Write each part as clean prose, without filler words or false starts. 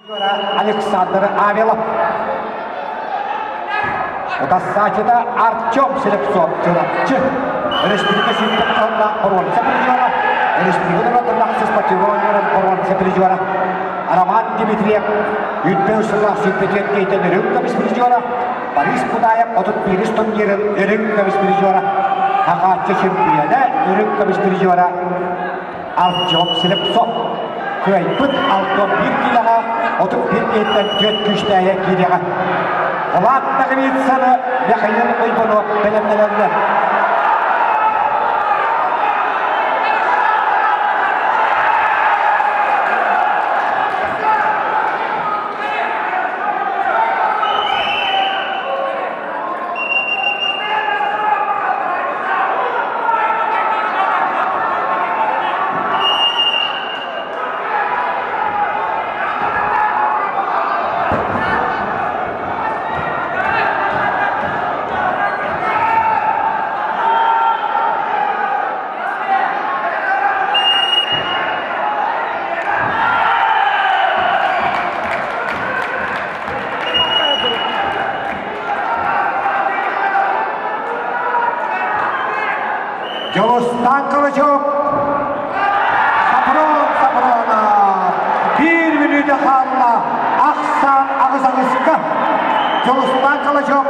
Александр Авелов. Утассаачыта Артем Слепцов Чурапчы. Республика сүүрбэ тыллаах боруонса призера. Республика норуоттардаах спортивной оонньууларын боруонса призера. Роман Дмитриев Үүтпэ сыллаах сүүрбэтиэн кейтен үрүҥ көмүс призера. Борис Кудаев 31 турнирын үрүҥ көмүс призера. Хахааччы чемпиона үрүҥ көмүс призера Артем Слепцов кыайбыт 61 киилэҕэ 31 киһиттэн түөрт күүстээһэ киириэҕэ. Влад Наговицыны Михаил Уйбанов бэлэмнэнэллэр. Дьулустаан Калачев Сапрон Сапрона биир мүнүүтэ хаалла ахсаан аҕыс аҕыска Дьулустаан Калачев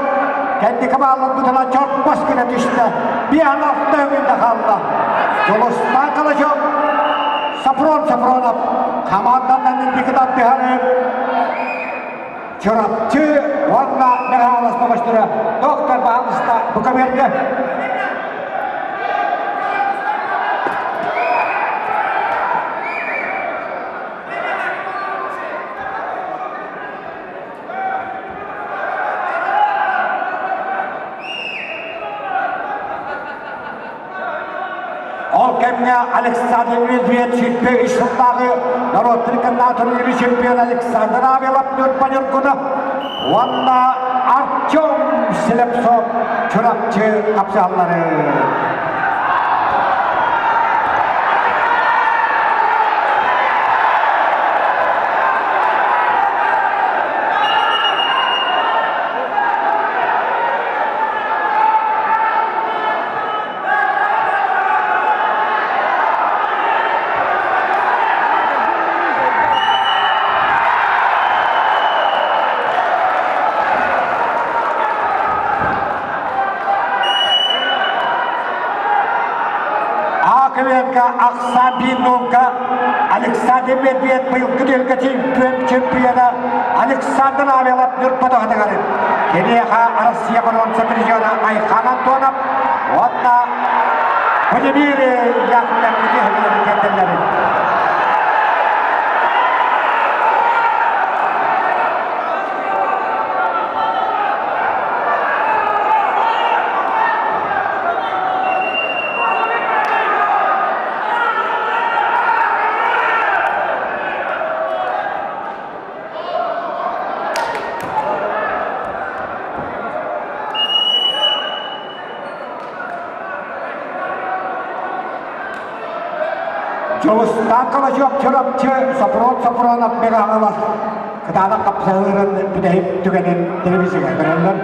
кэнники баалларбытынан чорбос гына түстэ биэһэн алта өҥүндэ хаалла Дьулустаан Калачев Сапрон Сапронов хамаанданан инники тардыһары Чурапчы уонна Мэхээлэс бөҕөстөрө доктор баһаалыста бука биэрдэ. Ол кэмҥэ Александр Медведь 23 сыллааҕы норуоттарын кандидатурун чемпион Александр Авелов Ньурба Ньургуна уонна Артем Слепцов Чурапчы хапсыһаллары. Аквенко Ахсан Биннунка Александр Медведь быйылгы түһүлгэ чемпиона Александр Авелов Ньурба Киниэхэ Россия боруонса призера Айхан Антонов уонна Владимир Яковлев кэллэллэрин. Дьулустаан Калачев Чурапчы Сопрон Сопронов Мегаҕалас кытаанах хапсаһыырын бүтэһик түгэнин телевизорга көрөллөр.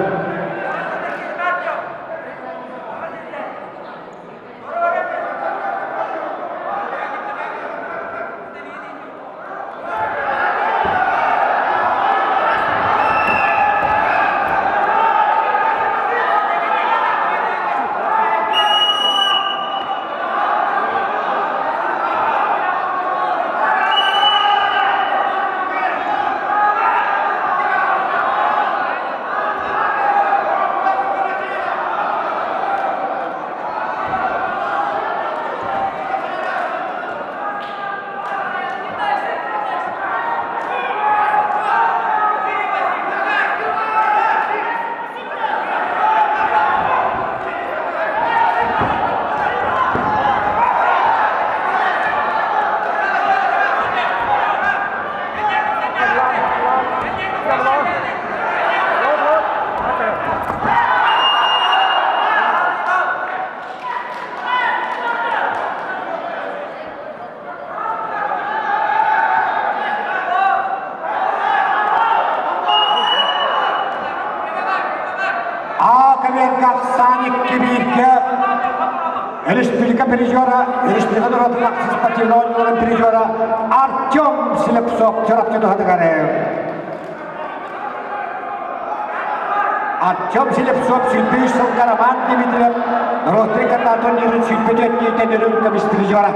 ахсаан 2-1-гэ республика призера, республика норуотун ахсыс спортивнай оонньууларын призера Артем Слепцов Чурапчы туһатыгар. Артем Слепцов 23 сылга Роман Дмитриев норуоттарын кытта турнирын 24 өрүн көмүс призера.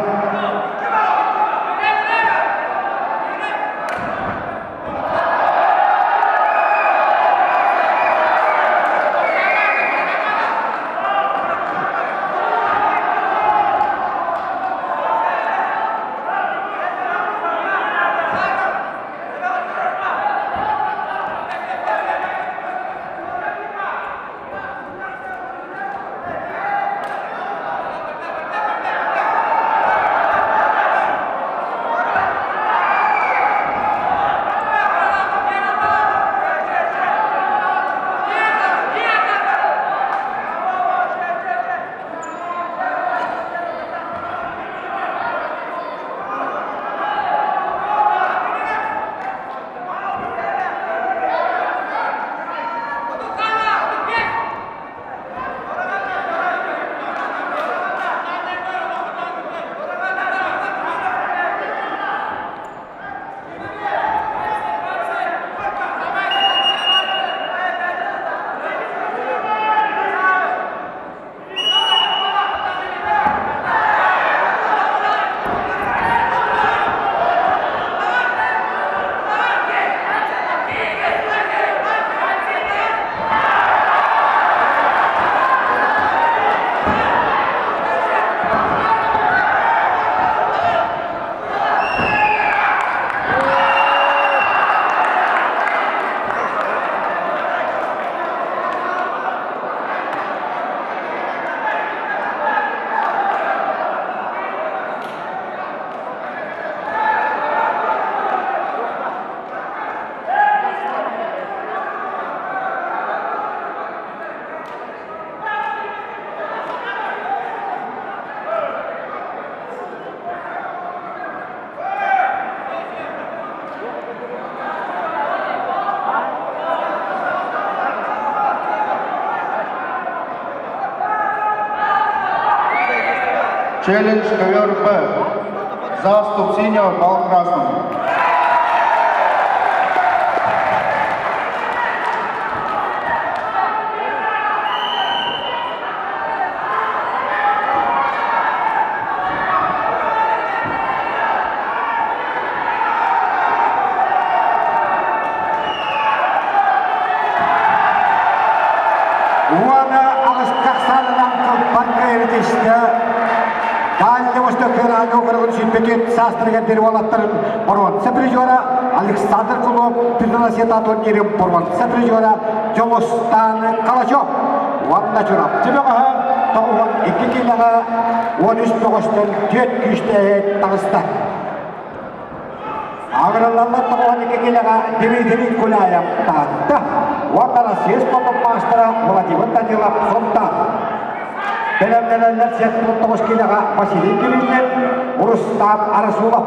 Челлендж ковер Б. Заступ синего, бал красному. Уонна аҕыстах саалынан кылбан кэйэритистэ Дальний Восток федеральный округун сүүрбэтиэт саастарыгар диэри уолаттарын боруонса призера Александр Кулов Петронасета турнирын боруонса призера Дьулустан Калачев уонна Чурапчы бөҕөһө 92 киилэҕэ 13 бөҕөстөн 4 күүстээх таҕыста. Аграллаллар 92 киилэҕэ Дмитрий Куляев Таатта уонна Россия спортун маастара Владимир Данилов Сунтаар. Бэлэмнэнэллэр 79 киилэҕэ Василий Кириллин, Рустам Арасулов.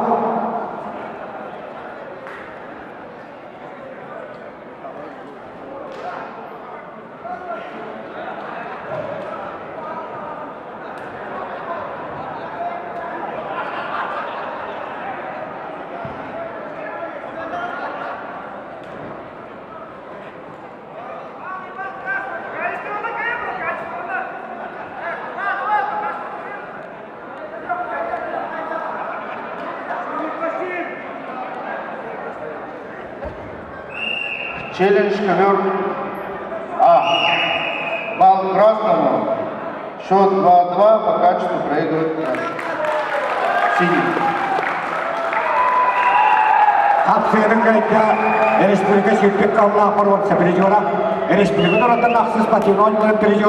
Челлендж ковер А. Балл красному. Счет 2-2 по качеству проигрывает красный. Синий. Хапсыырын кайта республика сүүрбүт каллаах боруонса призера, республика норуоттан ахсыс патриот призера.